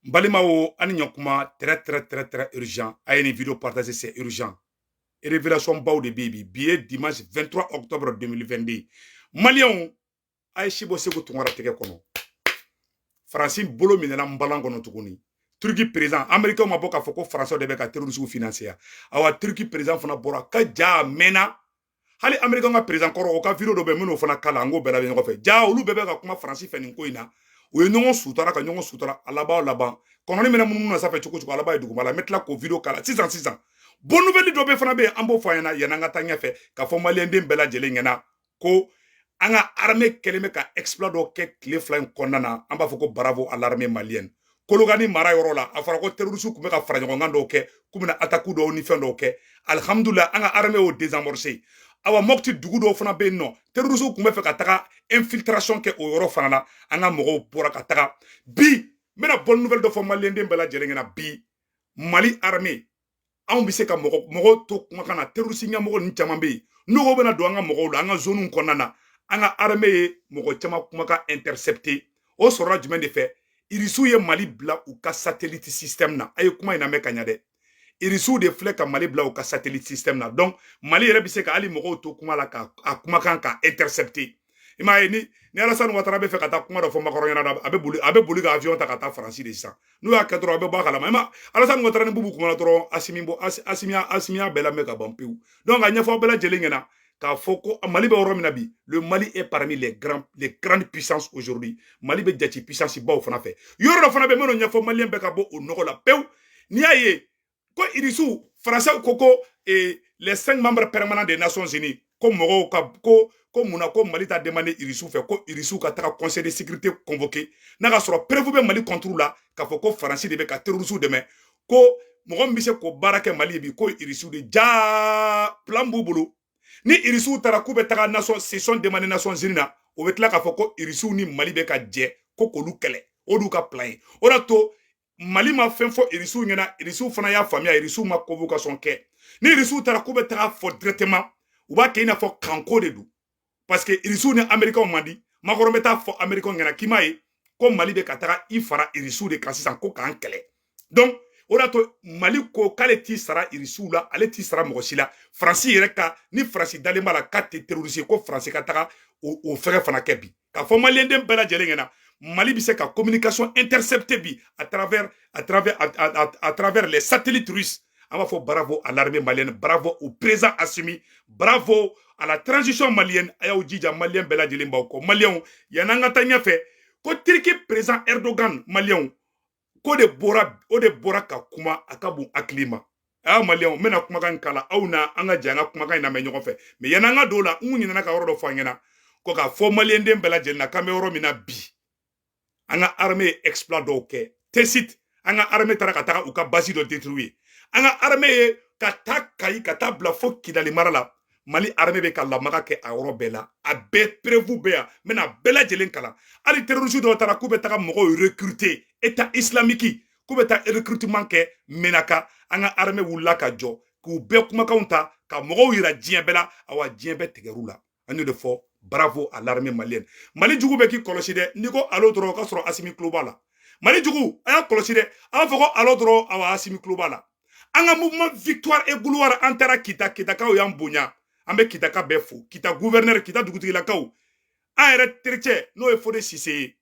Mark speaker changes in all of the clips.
Speaker 1: N balimaw, ani ɲɔkuma, très très très très urgent. A ye nin vidéo partager, c'est urgent. Révélation baw de bɛ yen bi. Bi ye dimanche 23 octobre 2022. Maliyɛnw, a ye si bɔ Segu Tunkara tɛgɛ kɔnɔ. Faransi bolo minɛna n balan kɔnɔ tuguni. Turki président, Américain ma bɔ k'a fɔ ko Faransiw de bɛ ka terroristes financer. Awa, Turki président fana bɔra ka ja mɛnna. Hali Américain ka président kɔrɔ, o ka vidéo dɔ bɛ yen, minnu fana kala, an k'o bɛɛ labɛn ɲɔgɔn fɛ. Ja olu bɛɛ bɛ ka kuma Faransi fɛ nin ko in na. U ye ɲɔgɔn sutara, ka ɲɔgɔn sutara. A laban o laban, kɔnɔni minɛ minnu na sanfɛ cogo cogo, a laban ye duguma la. N bɛ tila k'o vidéo kala sisan sisan. Bonne nouvelle dɔ bɛ fana bɛ yen, an b'o fɔ a ɲɛna. Yan'an ka taa ɲɛfɛ, k'a fɔ maliyɛnden bɛɛ lajɛlen ɲɛna ko an ka armée kɛlen bɛ ka exploit dɔ kɛ tile 2 in kɔnɔna na. An b'a fɔ ko bravo à l'armée malienne. Kolokani mara yɔrɔ la, a fɔra ko terroriste tun bɛ ka fara ɲɔgɔn kan dɔw kɛ, k'u bɛna attaque dɔw ni fɛn dɔw kɛ. Alihamudulila, an ka armée y'o désamorcé. Awa, Mɔpti dugu dɔw fana bɛ yen nɔ, terroriste tun bɛ fɛ ka taga infiltration kɛ o yɔrɔ fana na, an ka mɔgɔw bɔra ka taga. Bi n bɛna bonne nouvelle dɔ fɔ maliyɛnden bɛɛ lajɛlen ɲɛna. Bi Mali armée, anw bɛ se ka mɔgɔ mɔgɔw to kumakan na. Terroriste ɲɛmɔgɔ ninnu caman bɛ yen, n'u bɛna don an ka mɔgɔw la, an ka zone kɔnɔna na, an ka armée ye mɔgɔ caman kumakan intercepté. O sɔrɔla jumɛn de fɛ? Irisiw ye Mali bila u ka satellite système na. A ye kuma in lamɛn ka ɲɛ dɛ. Irisiw de filɛ ka Mali bila u ka satellite système na. Donc Mali yɛrɛ bɛ se ka hali mɔgɔw to kuma la, ka a kumakan ka intercepté. I m'a ye, ni Alassane Ouattara bɛ fɛ ka taa kuma dɔ fɔ Macron ɲɛna, a bɛ boli ka avion ta ka taa Faransi de sisan. N'u y'a kɛ dɔrɔn, a bɛ bɔ a kalama. I ma Alassane Ouattara ni Bubu kumana dɔrɔn, Asimi bɔ, Asimi, Asimi y'a bɛɛ lamɛn ka ban pewu. Donc a ɲɛfɔ bɛɛ lajɛlen ɲɛna k'a fɔ ko Mali bɛ yɔrɔ min na bi, le Mali est parmi les grandes puissances aujourd'hui. Mali bɛ jate puissance baw fana fɛ. Yɔrɔ dɔ fana bɛ minnu ɲɛfɔ maliyɛn bɛɛ ka bɔ o nɔgɔ la pewu. N'i y'a ye ko Irisiw, Faransɛw ko les cinq membres permanents des Nations Unies, ko mɔgɔw ka ko munna ko Mali ta demandé Irisiw fɛ ko Irisiw ka taga Conseil de sécurité convoqué, n'a ka sɔrɔ preuve bɛ Mali contre la k'a fɔ ko Faransi de bɛ ka terroristes dɛmɛ, ko mɔgɔ min bɛ se k'o baara kɛ Mali ye bi, ko Irisiw de. Ja plan b'u bolo. Ni Irisiw taara k'u bɛ taga nation session demandé Nations Unies na, o bɛ tila k'a fɔ ko Irisiw ni Mali bɛ ka jɛ ko k'olu kɛlɛ. O d'u ka plan ye. O de to Mali ma fɛn fɔ Irisiw ɲɛna. Irisiw fana y'a faamuya, Irisiw ma convocation kɛ. Ni Irisiw taara k'u bɛ taga fɔ directement, u b'a kɛ i n'a fɔ kanko de don, parce que Irisiw ni Américains man di. Macron bɛ taa fɔ Américains ɲɛna k'i m'a ye ko Mali bɛ ka taga i fara Irisiw de kan sisan ko k'an kɛlɛ. Donc o de y'a to Mali ko k'ale t'i sara Irisiw la, ale t'i sara mɔgɔ si la. Faransi yɛrɛ ka ni Faransi dalen b'a la k'a tɛ terroriste, ko Faransi ka taga o fɛngɛ fana kɛ bi. K'a fɔ maliyɛnden bɛɛ lajɛlen ɲɛna, Mali bɛ se ka communication intercepter bi à travers les satellites russes. An b'a fɔ bravo à l'armée malienne, bravo au président Assimi, bravo à la transition malienne. A y'aw jija, maliyɛn bɛɛ lajɛlen b'aw kɔ. Maliyɛnw, yan'an ka taa ɲɛfɛ, ko Turki président Erdogan, maliyɛnw, ko de bɔra, o de bɔra ka kuma. A ka bon hakili ma. A maliyɛnw, n bɛna kumakan kala aw na, an ka jɛ an ka kumakan in lamɛn ɲɔgɔn fɛ. Mais yan'an ka don o la, n kun ɲinɛna ka yɔrɔ dɔ fɔ an ɲɛna ko k'a fɔ maliyɛnden bɛɛ lajɛlen na k'an bɛ yɔrɔ min na bi, an ka armée ye exploit dɔw kɛ. Tessit, an ka armée taara ka taga u ka base dɔ détruire. An ka armée ye ka taa Kayi ka taa bila fo Kidali mara la. Mali armée bɛ ka lamaga kɛ a yɔrɔ bɛɛ la. A bɛɛ preuve bɛ yan, n bɛna bɛɛ lajɛlen kalan. Hali terroriste dɔw taara k'u bɛ taga mɔgɔw recruter, État islamique, k'u bɛ taa recrutement kɛ Menaka, an ka armée wulila ka jɔ k'u bɛɛ kumakanw ta ka mɔgɔw yira diɲɛ bɛɛ la. Awa, diɲɛ bɛɛ tigɛr'u la. An y'o de fɔ, bravo à l'armée malienne. Mali jugu bɛ k'i kɔlɔsi dɛ. N'i ko alo dɔrɔn, o ka sɔrɔ Asimi tulo b'a la. Mali jugu, a y'a kɔlɔsi dɛ. A b'a fɔ ko alo dɔrɔn, awa, Asimi tulo b'a la. An ka mouvement Victoire et Gloire, an taara Kita, Kitakaw y'an bonya. An bɛ Kitaka bɛɛ fo, Kita gouverneur, Kita dugutigilakaw, an yɛrɛ tericɛ n'o ye Fode Sise ye,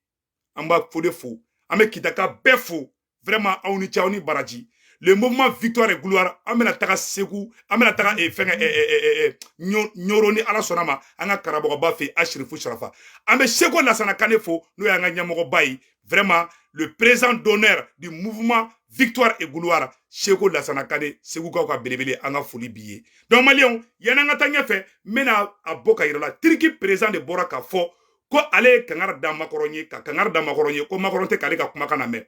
Speaker 1: an b'a Fode fo. An bɛ Kitaka bɛɛ fo vraiment, aw ni ce, aw ni baraji. Le mouvement Victoire et Gloire, an bɛna taga Segu, an bɛna taga fɛngɛ Ɲoro ni Ala sɔnna ma, an ka karamɔgɔba fɛ Asirifu Sarafa. An bɛ Seko Lasana Kane fo, n'o y'an ka ɲɛmɔgɔba ye, vraiment le président d'honneur du mouvement Victoire et Gloire, Seko Lasana Kane, Segukaw ka belebele, an ka foli b'i ye. Donc maliyɛnw, yan'an ka taa ɲɛfɛ, n bɛna a bɔ ka yira la, Turki président de bɔra k'a fɔ ko ale ye kangari da Macron ye, ka kangari da Macron ye ko Macron tɛ k'ale ka kumakan lamɛn.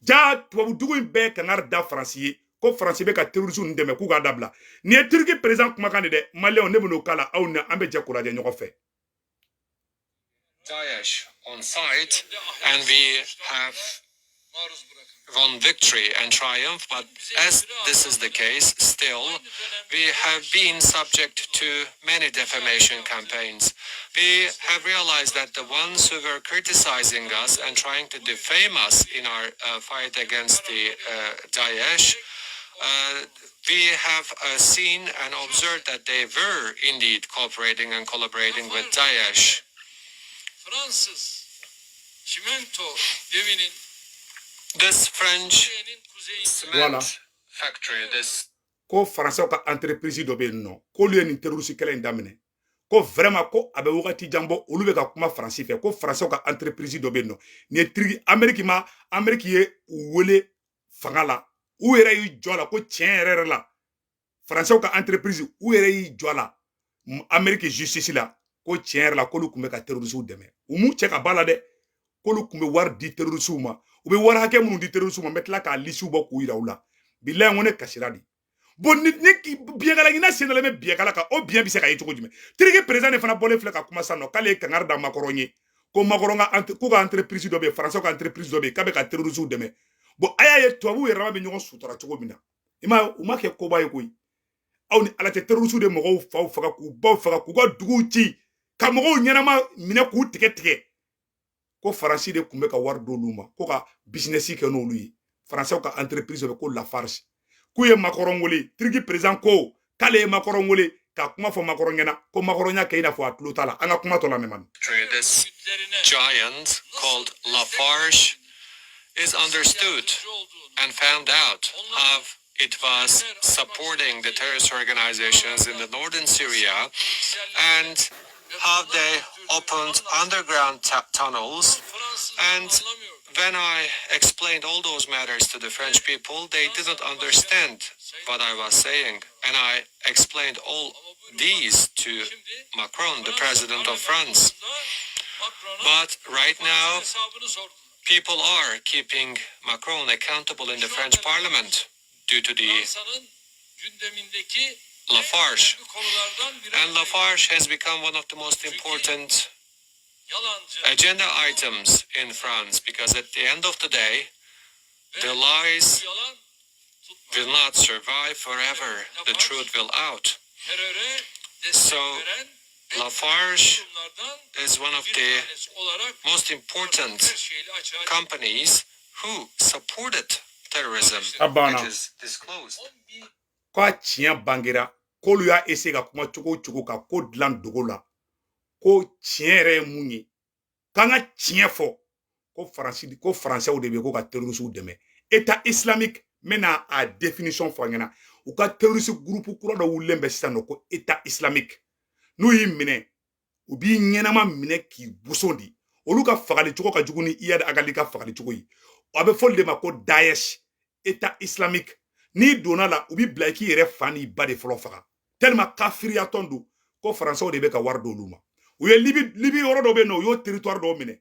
Speaker 1: Ja tubabu dugu in bɛɛ kangari da Faransi ye ko Faransi bɛ ka terrorisme ninnu dɛmɛ, k'u k'a dabila. Nin ye Turki président kumakan de dɛ. Maliyɛnw, ne bɛn'o k'a la, aw ni an bɛ jɛ k'o lajɛ ɲɔgɔn fɛ.
Speaker 2: Daesh on site, and we have won victory and triumph, but as this is the case, still, we have been subject to many defamation campaigns. We have realized that the ones who were criticizing us and trying to defame us in our fight against the Daesh, we have seen and observed that they were indeed cooperating and collaborating with Daesh.
Speaker 3: Fransız çimento devinin
Speaker 2: This French
Speaker 3: Suriye'nin kuzeyinde
Speaker 2: cement
Speaker 1: Voilà.
Speaker 2: factory, this
Speaker 1: Ko faransɛw ka entreprise dɔ bɛ yen nɔ, k'olu ye nin terroriste kɛlɛ in daminɛ, ko vraiment ko a bɛ wagati jan bɔ, olu bɛ ka kuma Faransi fɛ, ko faransɛw ka entreprise dɔ bɛ yen nɔ. Nin ye Turki, Amérique ma, Amérique ye u wele fanga la, u yɛrɛ y'i jɔ a la ko tiɲɛ yɛrɛ yɛrɛ la, faransɛw ka entreprise, u yɛrɛ y'i jɔ a la Amérique justice la, ko tiɲɛ yɛrɛ la, k'olu tun bɛ ka terroristew dɛmɛ. U m'u cɛ ka ba la dɛ, k'olu tun bɛ wari di terroristew ma. U bɛ wari hakɛ minnu di terroristew ma, n bɛ tila k'a lisiw bɔ k'u yira u la. Bilayi, n ko ne kasira de. Bon, ni biɲɛkala ɲina sen dalen bɛ biɲɛkala kan, o biɲɛ bɛ se ka ye cogo jumɛn? Turki président de fana bɔlen filɛ ka kuma sisan nɔ, k'ale ye kangari da Macron ye, ko Macron ka, k'u ka entreprise dɔ bɛ yen, faransɛw ka entreprise dɔ bɛ yen, k'a bɛ ka terroristew dɛmɛ. Bon, a y'a ye tubabuw yɛrɛ dama bɛ ɲɔgɔn sutura cogo min na. I ma, u ma kɛ koba ye koyi. Aw ni ala cɛ, terroristew de mɔgɔw faw faga, k'u baw faga, k'u ka duguw ci, ka mɔgɔw ɲɛnama minɛ k'u tigɛ tigɛ, ko Faransi de tun bɛ ka wari d'olu ma ko ka business kɛ n'olu ye. Faransɛw ka entreprise bɛ ko Lafarge, k'u ye Macron wele. Turki président ko k'ale ye Macron wele ka kuma fɔ Macron ɲɛna, ko Macron y'a kɛ i n'a fɔ a tulo t'a la. An ka kuma tɔ lamɛn mani.
Speaker 2: This giant called Lafarge is understood and found out how it was supporting the terrorist organizations in the northern Syria and how they opened underground tunnels. And when I explained all those matters to the French people, they didn't understand what I was saying. And I explained all these to Macron, the president of France. But right now, people are keeping Macron accountable in the French parliament due to the Lafarge. And Lafarge has become one of the most important agenda items in France because at the end of the day, the lies will not survive forever. The truth will out. So Lafarge is one of the most important companies who supported terrorism.
Speaker 1: A banna.
Speaker 2: It is disclosed.
Speaker 1: K'a tiɲɛ bangera, k'olu y'a ese ka kuma cogo o cogo ka ko dilan dogo la, ko tiɲɛ yɛrɛ ye mun ye, k'an ka tiɲɛ fɔ, ko Faransi, ko faransɛw de bɛ ko ka terroristew dɛmɛ. État islamique, n bɛna a définition fɔ an ɲɛna. U ka terroriste groupe kura dɔ wulilen bɛ sisan nɔ ko État islamique. N'u y'i minɛ, u b'i ɲɛnama minɛ k'i boson di. Olu ka fagali cogo ka jugu ni Iyad Ag Ghali ka fagali cogo ye. A bɛ fɔli de ma ko Daesh, État islamique. N'i donna la, u b'i bila i k'i yɛrɛ fa n'i ba de fɔlɔ faga, tellement kafiriyatɔn don. Ko faransɛw de bɛ ka wari d'olu ma. U ye Libi, Libi yɔrɔ dɔ bɛ yen nɔ, u y'o territoire dɔw minɛ,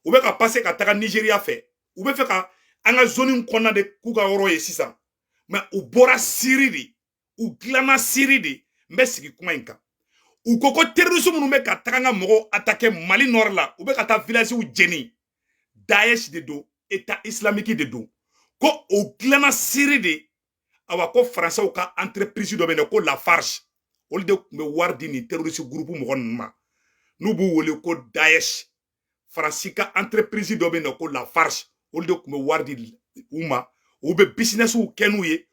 Speaker 1: u bɛ ka passer ka taga Nigéria fɛ. U bɛ fɛ ka an ka zone kɔnɔna de k'u ka yɔrɔ ye sisan. Mais u bɔra Syrie de, u dilanna Syrie de. N bɛ sigi kuma in kan. U ko ko terroriste minnu bɛ ka taga an ka mɔgɔw attaquer Mali nord la, u bɛ ka taa villagew jeni, Daesh de don, État islamique de don, ko o dilanna Syrie de. Awa, ko faransɛw ka entreprise dɔ bɛ yen ko Lafarge, olu de tun bɛ wari di nin terroriste groupe mɔgɔ ninnu ma, n'u b'u wele ko Daesh. Faransi ka entreprise dɔ bɛ yen ko Lafarge, olu de tun bɛ wari di u ma, u bɛ businessw kɛ n'u ye,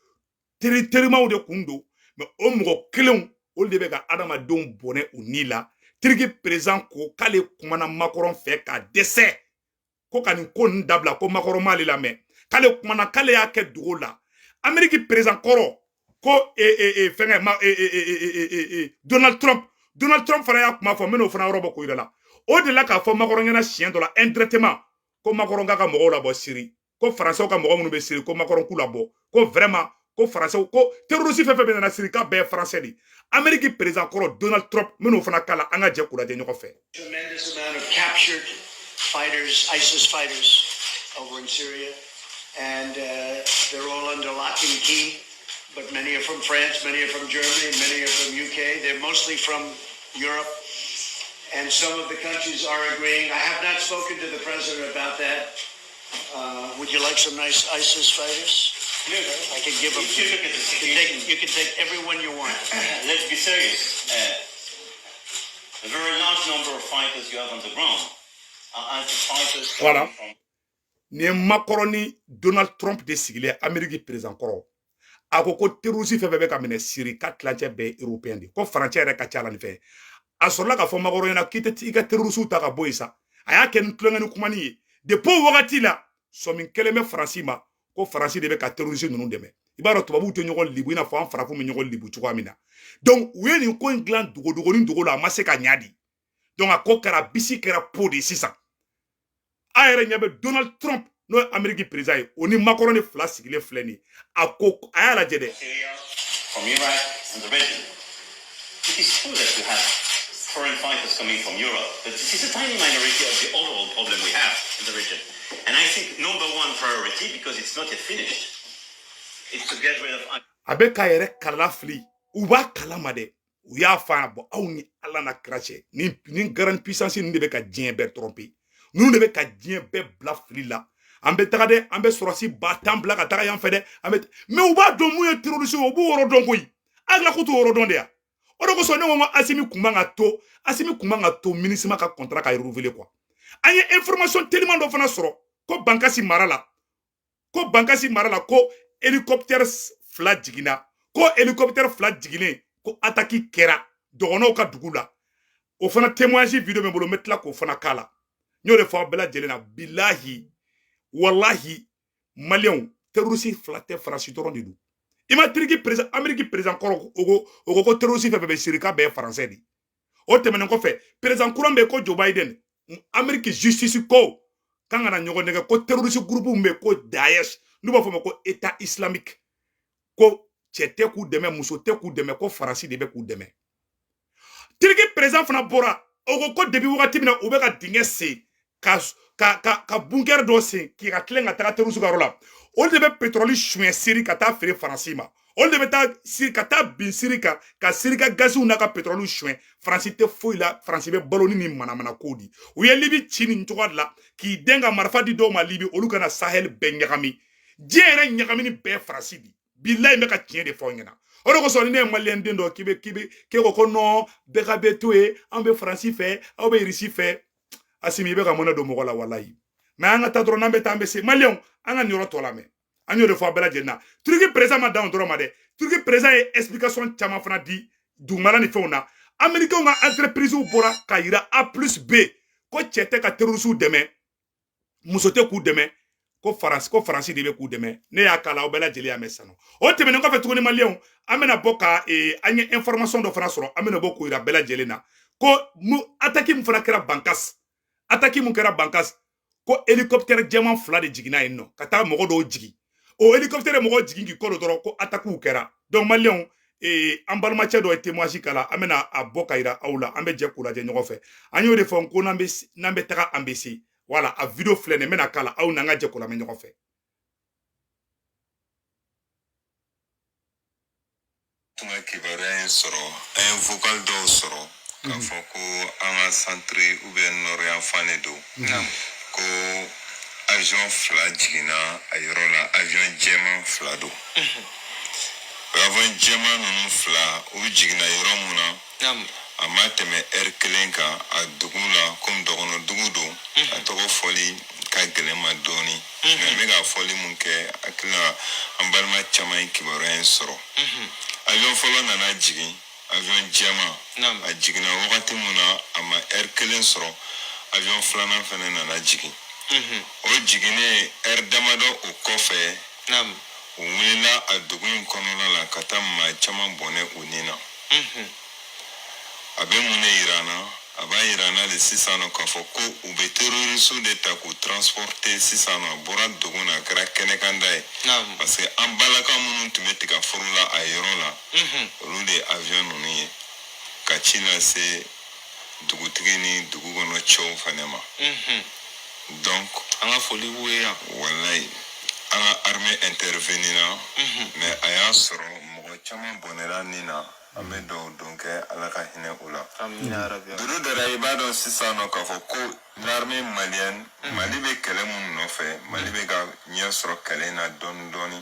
Speaker 1: teri terimaw de kun don. Mais o mɔgɔ kelenw, olu de bɛ ka adamadenw bɔnɛ u ni la. Turki président ko k'ale kumana Macron fɛ k'a dɛsɛ ko ka nin ko ninnu dabila, ko Macron m'ale lamɛn, k'ale kumana, k'ale y'a kɛ dogo la. Amérique président kɔrɔ ko e fɛngɛ ma e Donald Trump, Donald Trump fana y'a kuma fɔ. N bɛn'o fana yɔrɔ bɔ k'o yira la. O de la k'a fɔ Macron ɲɛna siɲɛ dɔ la indirectement ko Macron k'a ka mɔgɔw labɔ Syrie, ko faransɛw ka mɔgɔ minnu bɛ Syrie, ko Macron k'u labɔ, ko vraiment ko faransɛw, ko terroriste fɛn fɛn bɛ nana Syrie, k'a bɛɛ ye faransɛ de. Amérique président kɔrɔ Donald Trump, n bɛn'o fana kala, an ka jɛ k'u lajɛ ɲɔgɔn fɛ.
Speaker 4: Tremendous amount of captured fighters, ISIS fighters over in Syria, and they're all under lock and key. But many are from France, many are from Germany, many are from UK. They're mostly from Europe, and some of the countries are agreeing. I have not spoken to the president about that. Would you like some nice ISIS fighters?
Speaker 5: Look,
Speaker 4: I can give them
Speaker 5: if
Speaker 4: to
Speaker 5: you
Speaker 4: you.
Speaker 5: look at the situation,
Speaker 4: You can take everyone you want.
Speaker 5: let's be serious. A very large number of fighters you have on the ground are ISIS fighters coming
Speaker 1: Voilà.
Speaker 5: from
Speaker 1: Nin ye Macron ni Donald Trump de sigilen Amérique président kɔrɔ. A ko ko terroriste fɛn fɛn bɛ ka minɛ Syrie k'a tilancɛ bɛɛ ye européen de ye, ko farancɛ yɛrɛ ka ca la nin fɛ. A sɔrɔla k'a fɔ Macron ɲɛna k'i tɛ i ka terroriste ta ka bɔ yen sa. A y'a kɛ ni tulonkɛ ni kumani ye. Depuis o wagati la, sɔmi kelen bɛ Faransi ma ko Faransi de bɛ ka terroriste ninnu dɛmɛ. I b'a dɔn tubabuw tɛ ɲɔgɔn libu i n'a fɔ an farafin bɛ ɲɔgɔn libu cogoya min na. Donc u ye nin ko in dilan dogodogonin dogo la, a ma se ka ɲa de. Donc a ko kɛra bisi kɛra po de sisan. A yɛrɛ ɲɛ bɛ Donald Trump n'o ye Amérique président ye, o ni Macron ni fila sigilen filɛ nin ye. A ko a y'a lajɛ dɛ.
Speaker 5: Syria, from Iraq, and the region. It is true that you have foreign fighters coming from Europe, but this is a tiny minority of the overall problem we have in the region. And I think number one priority, because it's not yet finished, is to get rid of
Speaker 1: A bɛ k'a yɛrɛ kala fili, u b'a kalama dɛ, u y'a fɔ a bɔ aw ni Ala na kira cɛ, nin grande puissance ninnu de bɛ ka diɲɛ bɛɛ tromper, ninnu de bɛ ka diɲɛ bɛɛ bila fili la. An bɛ taga dɛ, an bɛ sɔrɔsi 10 000 bila ka taga yan fɛ dɛ, an bɛ, mais u b'a dɔn mun ye terroriste ye, u b'o yɔrɔ dɔn koyi. A tila k'u t'o yɔrɔ dɔn de ya. O de kosɔn ne ko n ko Asimi kun man ka to, Asimi kun man ka to MINUSMA ka contrat ka renouveler quoi. An ye information teliman dɔ fana sɔrɔ ko Bankasi mara la, ko Bankasi mara la, ko hélicoptère fila jiginna, ko hélicoptère fila jiginnen ko attaque kɛra dɔgɔnɔw ka dugu la. O fana témoignage vidéo bɛ n bolo, n bɛ tila k'o fana k'a la. N y'o de fɔ aw bɛɛ lajɛlen na, bilahi walahi, maliyɛnw, terroriste fila tɛ, Faransi dɔrɔn de don. I ma Turki président, Amérique président kɔrɔ, o ko ko terroriste fɛn fɛn bɛ Syrie k'a bɛɛ ye français de ye. O tɛmɛnen kɔfɛ, président kura bɛ yen ko Joe Biden, Amérique justice ko k'an kana ɲɔgɔn nɛgɛ, ko terroriste groupe min bɛ yen ko Daesh, n'u b'a fɔ o ma ko État islamique, ko cɛ tɛ k'u dɛmɛ, muso tɛ k'u dɛmɛ, ko Faransi de bɛ k'u dɛmɛ. Turki président fana bɔra, o ko ko depuis wagati min na u bɛ ka dingɛ sen ka ka ka ka bunker dɔ sen k'i ka tilen ka taga terroriste ka yɔrɔ la, olu de bɛ pétrole suɲɛ Syrie ka taa feere Faransi ma. Olu de bɛ taa Syrie ka taa bin Syrie kan ka Syrie ka gaziw n'a ka pétrole suɲɛ. Faransi tɛ foyi la, Faransi bɛ balo ni nin manamana kow di. U ye Libi ci nin cogoya de la k'i den ka marifa di dɔw ma Libi, olu kana Sahel bɛɛ ɲagami. Diɲɛ yɛrɛ ɲagamini bɛɛ Faransi di. Bilayi, n bɛ ka tiɲɛ de fɔ aw ɲɛna. O de kosɔn ni ne ye maliyɛn den dɔ k'i bɛ k'i bɛ k'e ko ko non, bɛɛ ka bɛ to yen, an bɛ Faransi fɛ, aw bɛ Irisi fɛ. Asimi, i bɛ ka mɔnɛ don mɔgɔ la walayi. Mais an ka taa dɔrɔn, n'an bɛ taa an bɛ se. Maliyɛnw, an ka nin yɔrɔ tɔ lamɛn. An y'o de fɔ a bɛɛ lajɛlen na. Turki président ma dan o dɔrɔn ma dɛ. Turki président ye explication caman fana di dugumala ni fɛnw na. Américains ka entreprise bɔra k'a yira A plus B ko cɛ tɛ ka terroriste dɛmɛ, muso tɛ k'u dɛmɛ, ko Faransi, ko Faransi de bɛ k'u dɛmɛ. Ne y'a kala, aw bɛɛ lajɛlen y'a mɛn sisan nɔ. O tɛmɛnen kɔfɛ tuguni, maliyɛnw, an bɛna bɔ ka an ye information dɔ fana sɔrɔ, an bɛna bɔ k'o yira bɛɛ lajɛlen na ko mu attaque min fana kɛra Bankas, attaque mun kɛra Bankas, ko hélicoptère jɛman fila de jiginna yen nɔ ka taa mɔgɔ dɔw jigin. O hélicoptère ye mɔgɔw jigin k'i kɔ don dɔrɔn, ko attaque kɛra. Donc maliyɛnw, an balimacɛ dɔ ye témoignage k'a la, an bɛna a bɔ ka yira aw la, an bɛ jɛ k'o lajɛ ɲɔgɔn fɛ. An y'o de fɔ n ko n'an bɛ n'an bɛ taga an bɛ se. Voilà, a vidéo filɛ nin ye, n bɛna k'a la, aw n'an ka jɛ k'o lamɛn ɲɔgɔn fɛ.
Speaker 6: Tun ka kibaruya in sɔrɔ, an ye vocal dɔw sɔrɔ k'a fɔ ko an ka centre ou bien nord yan fan de don, ko avion fila jiginna a yɔrɔ la, avion jɛman fila don. O avion jɛman ninnu fila, u jiginna yɔrɔ mun na, a ma tɛmɛ ɛri kelen kan a dugu la, komi dɔgɔnɔ dugu don, a tɔgɔ fɔli ka gɛlɛn ma dɔɔni. Nka n bɛ ka fɔli mun kɛ, hakili la an balima caman ye kibaruya in sɔrɔ. Avion fɔlɔ nana jigin, avion jɛman, a jiginna wagati mun na, a ma ɛri kelen sɔrɔ, avion filanan fɛnɛ nana jigin. O jiginnen ɛri damadɔ o kɔfɛ, u wulila a dugu in kɔnɔna la ka taa maa caman bɔnɛ u ni na. A bɛ mun de yira an na? A b'a yira an na de sisan nɔ k'a fɔ ko u bɛ terroriste de ta k'u transporter sisan nɔ. A bɔra dugu na, a kɛra kɛnɛkanda ye, parce que an balaka minnu tun bɛ tiga foro la a yɔrɔ la, olu de ye avion ninnu ye ka ci lase dugutigi ni dugu kɔnɔ cɛw fana ma. Donc
Speaker 7: an ka foli b'u ye yan.
Speaker 6: Walayi, an ka armée intervenir na, mais a y'a sɔrɔ mɔgɔ caman bɔnɛra nin na. An bɛ dugawu don kɛ, Ala ka hinɛ u la. Dudu dara, i b'a dɔn sisan nɔ k'a fɔ ko l'armée malienne, Mali bɛ kɛlɛ mun nɔfɛ, Mali bɛ ka ɲɛ sɔrɔ kɛlɛ in na dɔɔni dɔɔni,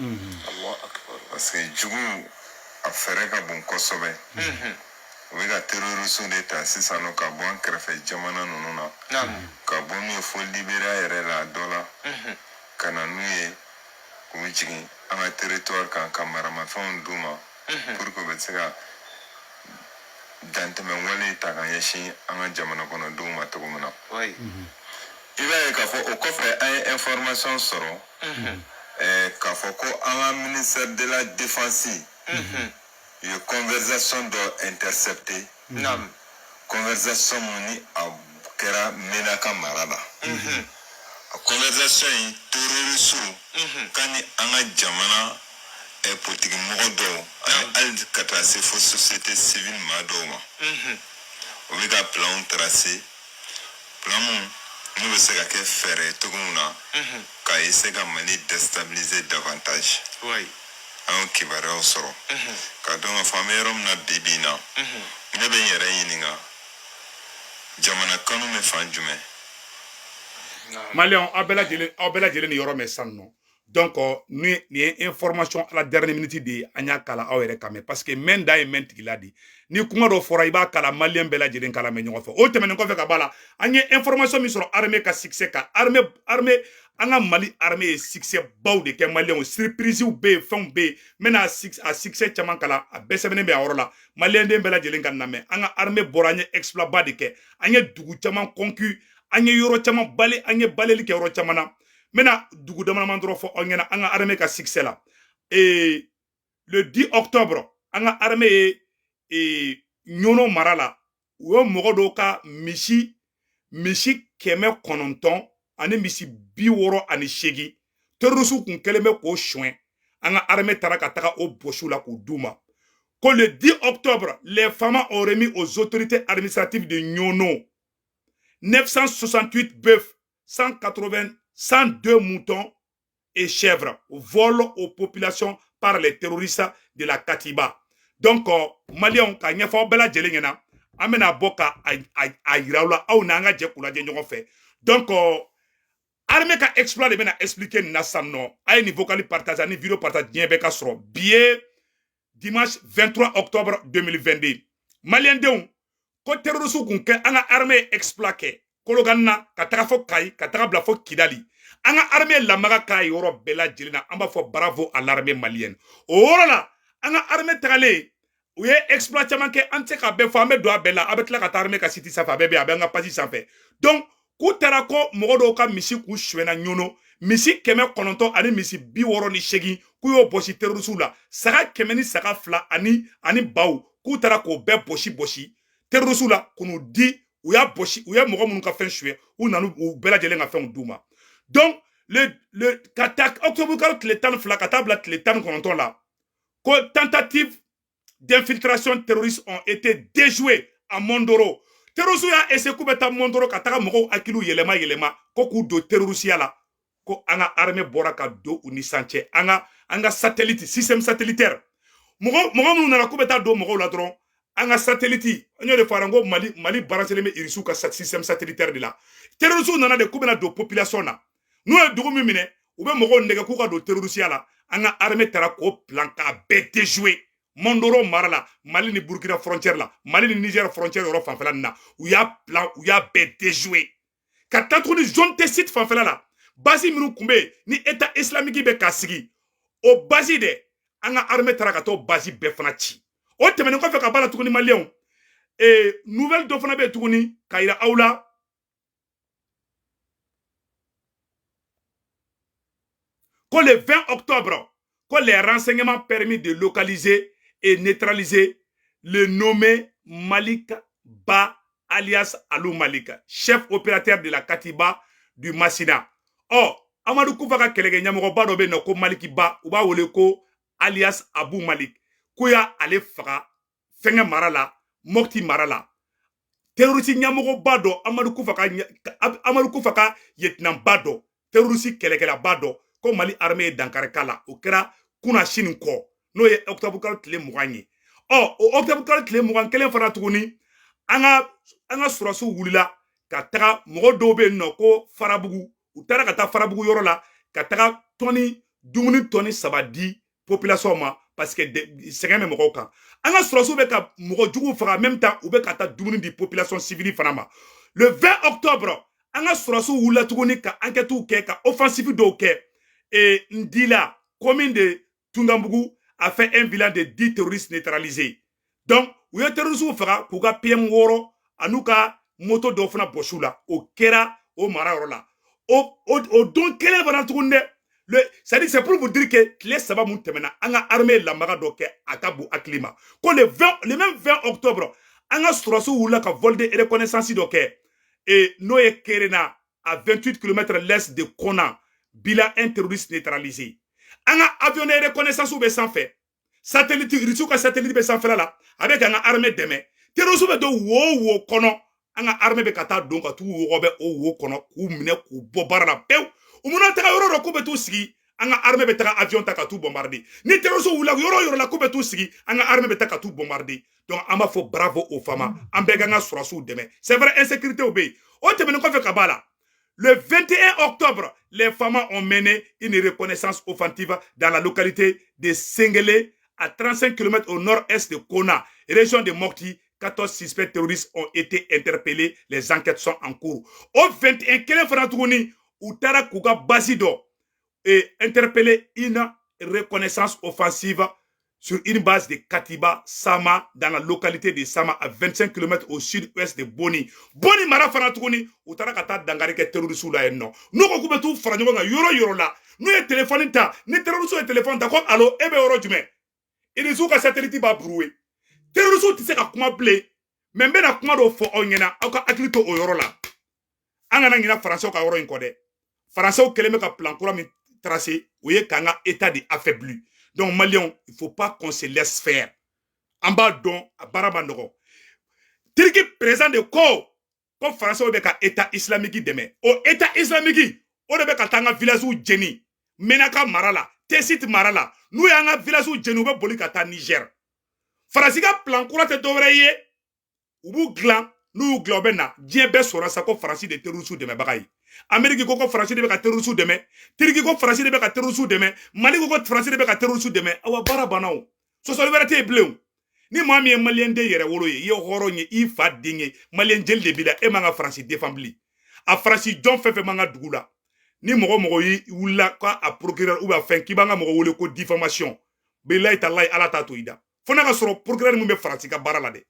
Speaker 6: parce que jugu a fɛɛrɛ ka bon kosɛbɛ. U bɛ ka terroriste de ta sisan nɔ ka bɔ an kɛrɛfɛ jamana ninnu na, ka bɔ n'u ye fo Libéria yɛrɛ la a dɔ la, ka na n'u ye k'u jigin an ka territoire kan, ka maramafɛnw d'u ma pour que u bɛ se ka dantɛmɛ wale ta ka ɲɛsin an ka jamana kɔnɔdenw ma cogo min na. I b'a ye k'a fɔ o kɔfɛ, an ye information sɔrɔ k'a fɔ ko an ka ministère de la Défense u ye conversation dɔ intercepté, conversation mun ni a kɛra Menaka mara la. A conversation in, terroriste ka ni an ka jamana politiki mɔgɔ dɔw ani hali ka taa se fo société civile maa dɔw ma, u bɛ ka plan tracer, plan mun n'u bɛ se ka kɛ fɛɛrɛ ye cogo min na ka essayer ka Mali déstabiliser davantage. An y'o kibaruyaw sɔrɔ k'a dɔn k'a fɔ an bɛ yɔrɔ min na bi bi in na. Ne bɛ n yɛrɛ ɲininka, jamana kanu bɛ fan jumɛn?
Speaker 1: Maliyɛnw, aw bɛɛ lajɛlen ni yɔrɔ mɛn sisan nɔ. Donc ni nin ye information à la dernière minute de ye, an y'a kala aw yɛrɛ kan mɛn, parce que mɛn da ye mɛn tigila de. Ni kuma dɔ fɔra, i b'a kala maliyɛn bɛɛ lajɛlen kala mɛn ɲɔgɔn fɛ. O tɛmɛnen kɔfɛ ka b'a la, an ye information min sɔrɔ armée ka succès kan, armée, an ka Mali armée ye succès baw de kɛ. Maliyɛnw, surprise bɛ yen, fɛnw bɛ yen. N bɛna a succès caman kala, a bɛɛ sɛbɛnnen bɛ a yɔrɔ la. Maliyɛn den bɛɛ lajɛlen ka lamɛn. An ka armée bɔra, an ye exploit ba de kɛ, an ye dugu caman conquis, an ye yɔrɔ caman bale, an ye baleli kɛ yɔrɔ caman na. N bɛna dugu dama dama dɔrɔn fɔ aw ɲɛna an ka armée ka succès la. Et le 10 octobre, an ka armée ye Ɲɔnɔ mara la, u ye mɔgɔ dɔw ka misi 900 ani misi 68, terroriste kun kɛlen bɛ k'o suɲɛ, an ka armée taara ka taga o bɔsiw la k'o d'u ma. Ko le 10 octobre, les FAMa ont remis aux autorités administratives de Niono 968 bœufs, 180, 102 moutons et chèvres volent aux populations par les terroristes de la Katiba. Donc, Maliens, ka ɲɛfɔ aw bɛɛ lajɛlen ɲɛna, an bɛna bɔ ka a yira aw la, aw n'an ka jɛ k'u lajɛ ɲɔgɔn fɛ. Donc, armée ka exploit de bɛna expliquer nin na sisan nɔ. A ye nin vocal partage ani vidéo partage, diɲɛ bɛɛ ka sɔrɔ. Bi ye dimanche 23 octobre 2022. Maliyɛn denw, ko terroriste kun kɛ, an ka armée ye exploit kɛ Kolokani na, ka taga fɔ Kayi, ka taga bila fɔ Kidali. An ka armée lamaga k'a yɔrɔ bɛɛ lajɛlen na. An b'a fɔ bravo à l'armée malienne. O yɔrɔ la, an ka armée tagalen, u ye exploit caman kɛ, an tɛ se k'a bɛɛ fɔ, an bɛ don a bɛɛ la. A bɛ tila ka taa armée ka site sanfɛ, a bɛɛ bɛ yen, a bɛ an ka page sanfɛ. Donc k'u taara ko mɔgɔ dɔw ka misi k'u suɲɛna Ɲɔnɔ, misi 900 ani misi 68, k'u y'o bɔsi terroriste la, saga 100 ni saga 2 ani baw, k'u taara k'o bɛɛ bɔsi bɔsi terroriste la k'u n'u di. U y'a bɔsi, u ye mɔgɔ minnu ka fɛn suɲɛ, u nana u bɛɛ lajɛlen ka fɛnw d'u ma. Donc le ka taa octobre kalo tile 12 ka taa bila tile 19 la, ko tentative d'infiltration terroriste ont été déjouées à Mondoro. Terroriste y'a essayé k'u bɛ taa Mondoro ka taga mɔgɔw hakiliw yɛlɛma yɛlɛma ko k'u don terrorisiya la, ko an ka armée bɔra ka don u ni san cɛ. An ka satellite, système satellitaire, mɔgɔ minnu nana k'u bɛ taa don mɔgɔw la dɔrɔn, an ka satellite, an y'o de fɔ a ko Mali branché bɛ Irisiw ka système satellitaire de la. Terroriste nana de k'u bɛna don population na, n'u ye dugu min minɛ, u bɛ mɔgɔw nɛgɛ k'u ka don terrorisiya la. An ka armée taara k'o plan k'a bɛɛ déjouer Mondoro mara la, Mali ni Burkina frontière la, Mali ni Niger frontière yɔrɔ fanfɛla nin na. U y'a plan, u y'a bɛɛ déjouer. Ka taa tuguni zone Tessit fanfɛla la, base minnu tun bɛ yen ni État islamique bɛ k'a sigi, o base dɛ, an ka armée taara ka t'o base bɛɛ fana ci. O tɛmɛnen kɔfɛ ka b'a la tuguni, maliyɛnw, nouvelle dɔ fana bɛ yen tuguni ka yira aw la ko le 20 octobre, ko les renseignements permis de localiser et neutraliser le nommé Malik Ba alias Alou Malik, chef opérateur de la Katiba du Massina. Ɔ, Amadu Kufa ka kɛlɛkɛ ɲɛmɔgɔba dɔ bɛ yen nɔ ko Maliki Ba, u b'a wele ko alias Abu Malik, ko y'a ale faga fɛngɛ mara la, Mopti mara la. Terroriste ɲɛmɔgɔba dɔ, Amadu Kufa ka yetinanba dɔ, terroriste kɛlɛkɛlaba dɔ, ko Mali armée ye dankari k'a la. O kɛra kunna sini kɔ, n'o ye octobre kalo tile 20 ye. Ɔ, o octobre kalo tile 21 fana tuguni, an ka sɔrɔsiw wulila ka taga mɔgɔ dɔw bɛ yen nɔ ko Farabugu. U taara ka taa Farabugu yɔrɔ la ka taga tɔni dumuni tɔni 3 di population ma, parce que sɛgɛn bɛ mɔgɔw kan. An ka sɔrɔsiw bɛ ka mɔgɔ juguw faga, en même temps u bɛ ka taa dumuni di population civile fana ma. Le 20 octobre, an ka sɔrɔsiw wulila tuguni ka enquête kɛ, ka offensive dɔw kɛ et Ndila, commune de Tungambugu, a fait un bilan de 10 terroristes neutralisés. Donc u ye terroristes faga k'u ka PM 6 an'u ka moto dɔw fana bɔsi u la. O kɛra o mara yɔrɔ la o don kelen fana tuguni dɛ. Le, c'est-à-dire, c'est pour vous dire que tile 3 mun tɛmɛna, an ka armée lamaga dɔ kɛ, a ka bon hakili ma ko le 20, le même 20 octobre, an ka sɔrɔsiw wulila ka vol de reconnaissance dɔ kɛ et n'o ye Kerena, à 28 km l'est de Kona, bilan: un terroriste neutralisé. An ka avion de reconnaissance bɛ sanfɛ, satellite, Rusiw ka satellite bɛ sanfɛla la, a bɛ k'an ka armée dɛmɛ. Terroriste bɛ don wo wo kɔnɔ, an ka armée bɛ ka taa don ka t'u wɔgɔbɛ o wo kɔnɔ k'u minɛ k'u bɔ baara la pewu. U mana taga yɔrɔ dɔ k'u bɛ t'u sigi, an ka armée bɛ taga avion ta ka t'u bombarder. Ni terroriste wulila yɔrɔ o yɔrɔ la k'u bɛ t'u sigi, an ka armée bɛ taa ka t'u bombarder. Donc an b'a fɔ bravo aux FAMa. An bɛɛ k'an ka sɔrɔsiw dɛmɛ. C'est vrai, insécurité bɛ yen. O tɛmɛnen kɔfɛ ka b'a la, le 21 octobre, les FAMa ont mené une reconnaissance offensive dans la localité de Sengele, à 35 km au nord-est de Kona, région de Mopti. 14 suspects terroristes ont été interpellés. Les enquêtes sont en cours. Au 21 kelen fana tuguni, u taara k'u ka base dɔ et interpellé une reconnaissance offensive sur une base de Katiba Sama dans la localité de Sama, à 25 km au sud-ouest de Boni. Boni mara fana tuguni, u taara ka taa dankari kɛ terroriste la yen nɔ. N'u ko k'u bɛ t'u fara ɲɔgɔn kan yɔrɔ yɔrɔ la, n'u ye téléphone ta, ni terroriste ye téléphone ta ko allo, e bɛ yɔrɔ jumɛn? Irisiw ka satellite b'a brouillé. Terroriste tɛ se ka kuma bilen. Mais n bɛna kuma dɔw fɔ aw ɲɛna, aw ka hakili to o yɔrɔ la. An kana ɲinɛ Faransɛw ka yɔrɔ in kɔ dɛ. Faransɛw kɛlen bɛ ka plan kura min tracé, o ye k'an ka état de affaibli. Donc Maliens, il faut pas qu'on se laisse faire. An b'a dɔn, a baara ma nɔgɔ. Turki président de ko Faransɛw bɛ ka État islamique dɛmɛ. O État islamique o de bɛ ka taa an ka village jeni Menaka mara la, Tesit mara la. N'u y'an ka village jeni, u bɛ boli ka taa Niger. Faransi ka plan kura tɛ dɔwɛrɛ ye, u b'u dilan. N'u y'u dilan, u bɛ na. Diɲɛ bɛɛ sɔrɔ sa ko Faransi de terroriste dɛmɛbaga ye. Ameriki ko Faransi de bɛ ka terroriste dɛmɛ, Turki ko Faransi de bɛ ka terroriste dɛmɛ, Mali ko Faransi de bɛ ka terroriste dɛmɛ. Awa, baara banna. O sɔsɔli wɛrɛ tɛ yen bilen. O ni maa min ye Maliyɛn den yɛrɛ wolo ye, i ye hɔrɔn ye, i fa den ye, Maliyɛn jeli de b'i la, e man ka Faransi défend bilen. A Faransi jɔn fɛn fɛn man ka dugu la, ni mɔgɔ mɔgɔ y'i wulila k'a procureur ou bien fɛn k'i b'an ka mɔgɔ wele ko diffamation, bilayi talayi, Ala t'a to i da, fo n'a ka sɔrɔ procureur min bɛ Faransi ka baara la dɛ.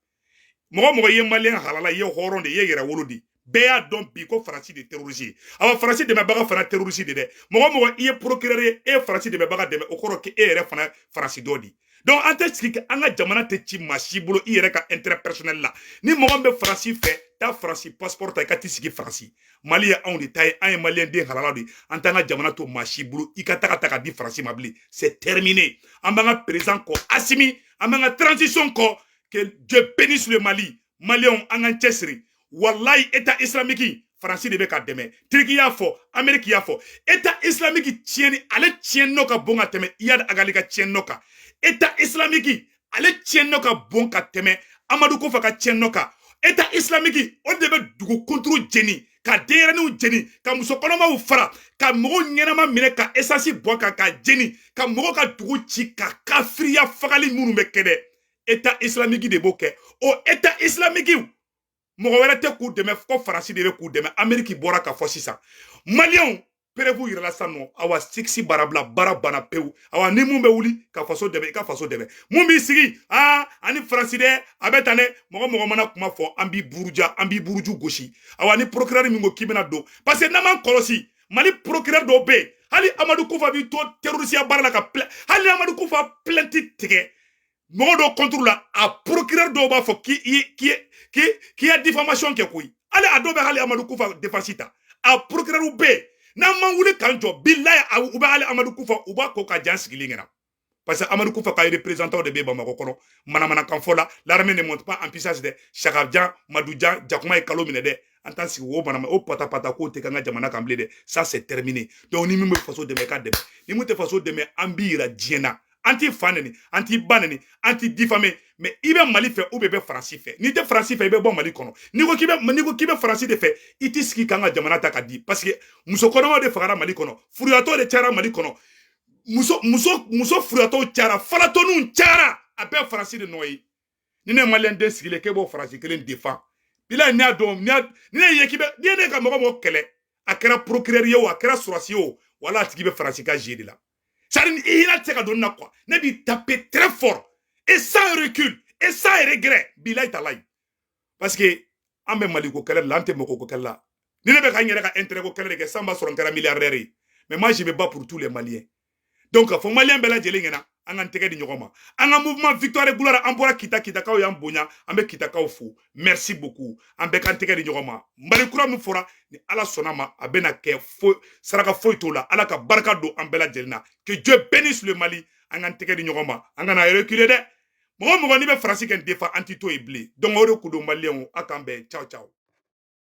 Speaker 1: Mɔgɔ mɔgɔ i ye Maliyɛn halala, i ye hɔrɔn de, i ye yɛrɛ wolo de, bɛɛ y'a dɔn bi ko Faransi de terroriste ye. Awa, Faransi dɛmɛbaga fana terroriste de dɛ. Mɔgɔ mɔgɔ i ye procureur ye, e ye Faransi dɛmɛbaga dɛmɛ, o kɔrɔ k'e yɛrɛ fana Faransi dɔ di. Donc an tɛ sigi, an ka jamana tɛ ci maa si bolo i yɛrɛ ka intérêt personnel la. Ni mɔgɔ min bɛ Faransi fɛ, taa Faransi passeport ta, i ka t'i sigi Faransi. Mali ye anw de ta ye, an ye Maliyɛn den halala de ye. An t'an ka jamana to maa si bolo i ka taga ta ka di Faransi ma bilen. C'est terminé. An b'an ka président kɔ Asimi, an b'an ka transition kɔ. Que Dieu bénisse le Mali. Maliyɛnw, an k'an cɛsiri. Wallahi, État islamique, Faransi de bɛ ka dɛmɛ. Turki y'a fɔ, Amérique y'a fɔ. État islamique tiɲɛni, ale tiɲɛni nɔ ka bon ka tɛmɛ Iyad Ag Ghali ka tiɲɛni nɔ kan. État islamique, ale tiɲɛni nɔ ka bon ka tɛmɛ Amadu Kofa ka tiɲɛni nɔ kan. État islamique, o de bɛ dugu kunturu jeni, ka denyɛrɛninw jeni, ka musokɔnɔmaw fara, ka mɔgɔw ɲɛnama minɛ, ka essence bɔ ka jeni, ka mɔgɔw ka dugu ci, ka kafiriya fagali minnu bɛ kɛ dɛ, État islamique de b'o kɛ. O État islamique, mɔgɔ wɛrɛ tɛ k'u dɛmɛ ko Faransi de bɛ k'u dɛmɛ. Ameriki bɔra ka fɔ sisan. Maliyɛnw, preuve yirala sisan nɔ. Awa, siksi barabila, baara banna pewu. Awa, ni mun bɛ wuli ka faso dɛmɛ, i ka faso dɛmɛ. Mun b'i sigi aa ani Faransi dɛ, a bɛ tan dɛ. Mɔgɔ mɔgɔ mana kuma fɔ, an b'i buruja, an b'i buruju gosi. Awa, ni procureur min ko k'i bɛna don, parce que n'an m'an kɔlɔsi, Mali procureur dɔw bɛ yen, hali Amadu Kufa b'i to terrorisiya baara la ka hali ni Amadu Kufa plainte tigɛ mɔgɔ dɔw contre la, a procureur dɔw b'a fɔ k'i ya diffamation kɛ koyi. Hali a dɔw bɛ hali Amadu Kufa défense ta. A procureur bɛ yen, n'an ma wuli k'an jɔ, bilayi, u bɛ hali Amadu Kufa, u b'a ko ka jan sigilen ɲɛna, parce que Amadu Kufa ka représentant de bɛ Bamakɔ kɔnɔ. Manamanakan fɔ la, l'armée ne monte pas en puissance dɛ. Sakajan Madujan jakuma ye kalo minɛ dɛ. An t'an sigi o manama o pata pata k'o tɛ k'an ka jamana kan bilen dɛ. Ça, c'est terminé. Donc ni min bɛ faso dɛmɛ, i ka dɛmɛ. Ni min tɛ faso dɛmɛ, an b'i yira diɲɛ na. An t'i fa neni, an t'i ba neni, an t'i diffamer, mais i bɛ Mali fɛ ou bien i bɛ Faransi fɛ. N'i tɛ Faransi fɛ, i bɛ bɔ Mali kɔnɔ. N'i ko k'i bɛ Faransi de fɛ, i t'i sigi k'an ka jamana ta ka di, parce que muso kɔnɔmaw de fagara Mali kɔnɔ, furuyatɔ de cayara Mali kɔnɔ, muso furuyatɔw cayara, falatɔninw cayara. A bɛɛ Faransi de nɔ ye. Ni ne maliyɛn den sigilen k'e b'o Faransi kelen défend, bilayi, ne y'a dɔn, ni ne ye k'i bɛ, n'i ye ne ka mɔgɔ kɛlɛ, a kɛra procureur ye o, a kɛra sɔrɔsi ye o, wala a tigi bɛ Faransi ka jeu de la. C'est à dire, i hinɛ tɛ se ka don ne na quoi. Ne b'i taper très fort et sans recul et sans regret, bilayi talayi, parce que an bɛ Maliko kɛlɛ de la, an tɛ mɔgɔ ko kɛlɛ la. Ni ne bɛ ka n yɛrɛ ka intérêt ko kɛlɛ de kɛ, san b'a sɔrɔ n kɛra milliardaire ye. Mais moi, je me bats pour tous les Maliens. Donc ka fɔ maliyɛn bɛɛ lajɛlen ɲɛna, an k'an tɛgɛ di ɲɔgɔn ma, an ka mouvement victoire gloire. An bɔra Kita, Kitakaw y'an bonya, an bɛ Kitakaw fo, merci beaucoup. An bɛɛ k'an tɛgɛ di ɲɔgɔn ma. Mali kura min fɔra, ni Ala sɔnna ma, a bɛna kɛ. Fo saraka foyi t'o la. Ala ka barika don an bɛɛ lajɛlen na. Que Dieu bénisse le Mali. An k'an tɛgɛ di ɲɔgɔn ma, an kana reculer dɛ. Mɔgɔ mɔgɔ n'i bɛ Faransi kɛ défend, an t'i to yen bilen. Donc o de kun don, maliyɛnw, a k'an bɛn. Ciao ciao.